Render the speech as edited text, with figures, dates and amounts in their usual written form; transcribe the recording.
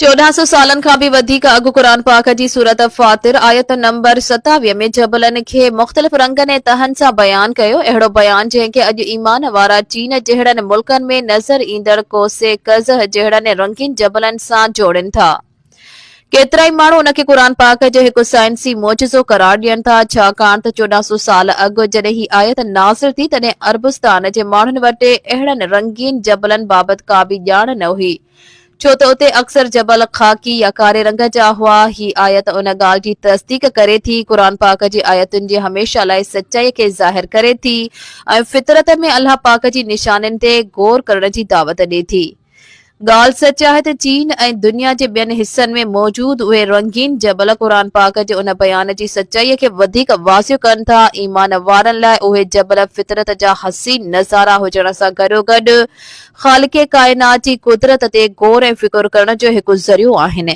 1400 سالن کان به وڌيڪ اڳ قرآن پاڪ جي سورت فاطر آيت نمبر 27 ۾ جبلن کي مختلف رنگن ۽ تهن سان بيان ڪيو. اهڙو بيان جنهن کي اڄ ايمان وارا چين جهڙن ملڪن ۾ نظر ايندڙ قوس قزح جهڙن رنگين جبلن سان جوڙين ٿا. ڪيترائي ماڻهو ان کي قرآن پاڪ جو هڪ سائنسي معجزو قرار ڏين ٿا، ڇاڪاڻ ته 1400 سال اڳ جڏهن هي آيت نازل ٿي تڏهن عربستان جي ماڻهن وٽ اهڙن رنگين جبلن بابت ڪا به ڄاڻ نه هئي. ڇو ته اتي اڪثر جبل خاڪي يا ڪاري رنگ جا هئا. هي آيت ان ڳالهه جي تصديق ڪري ٿي. قرآن پاڪ جي آيتن جي هميشه لاء سچائي کي ظاهر ڪري ٿي ۽ فطرت ۾ الله پاڪ جي نشانين تي غور ڪرڻ جي دعوت ڏي ٿي. ڳالهه سچ آهي ته چين ۽ دنيا جي ٻين حصن ۾ موجود اهي رنگين جبل قرآن پاڪ جي ان بيان جي سچائي کي وڌيڪ واضح ڪن ٿا. ايمان وارن لاء اهي جبل فطرت جا حسين نظارا هجڻ سان گڏوگڏ خالق ڪائنات جي قدرت تي غور ۽ فڪر ڪرڻ جو هڪ ذريعو آهن.